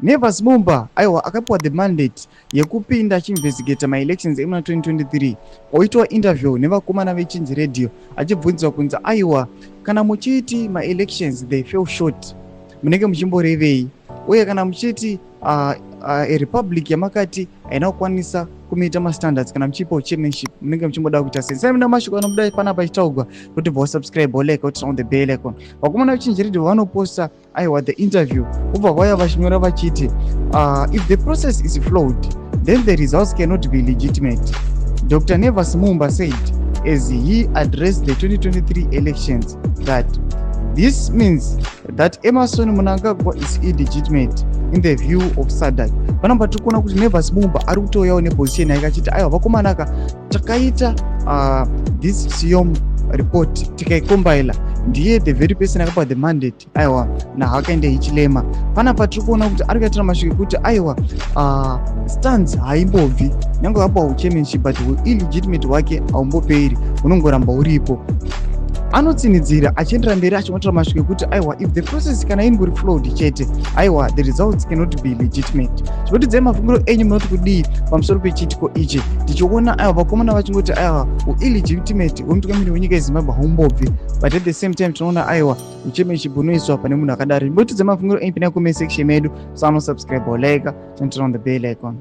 Nevers Mumba, aiwa, akapiwa the mandate yekupinda achiinvestigata maelections emuna 2023. Oitwa interview nevakomana veChange Radio, achibvunziwa kunzi, aiwa, kana muchiti maelections they fell short, munenge muchimborevei? Uye kana muchiti republic yamakati haina kukwanisa kumeeta mastandards, kana muchipa chairmanship, munenge muchimboda kuita sei? Sai muna mashoko anobuda panapa achitaurwa kuti bva wasubscribe, wolike, woturn on the bell icon. Vakomana veChange Radio vanoposta, aiwa, the interview, ubva vauya vachinyora vachiti, "If the process is flawed, then the results cannot be legitimate," Dr Nevers Mumba said as he addressed the 2023 elections, that this means that Emmerson Mnangagwa is illegitimate in the view of SADC. Panamba tiri kuona kuti Nevers Mumba ari kutouyawo neposition yake achiti, aiwa, vakomanaka, takaita this SEOM report, tikaicompila, ndiye the very person akapa the mandate, aiwa, naHakainde Hichilema. Panapa tiri kuona kuti ari kuitira mashoko ekuti, aiwa, stance haimbobvi nyange akapiwa uchairmanship, but illegitimate hwake haumboperi, hunongoramba uripo. Anotsinidzira achiendera mberi achingotaura mashoko ekuti, aiwa, if the process kana ingori flawed chete, aiwa, the results cannot be legitimate. Chikotidzai mafungiro enyu, munoti kudii pamusoro pechiitiko ichi, tichiona, aiwa, vakomana vachingoti, aiwa, uillegitimate hwemutungamiri wenyika yeZimbabwe haumbobvi, but at the same time tinoona, aiwa, uchairmanship hunoiswa pane munhu akadaro? Chimbotidzai mafungiro enyu pinai comment section medu. Sanosubscribe, like, turn on the bell icon.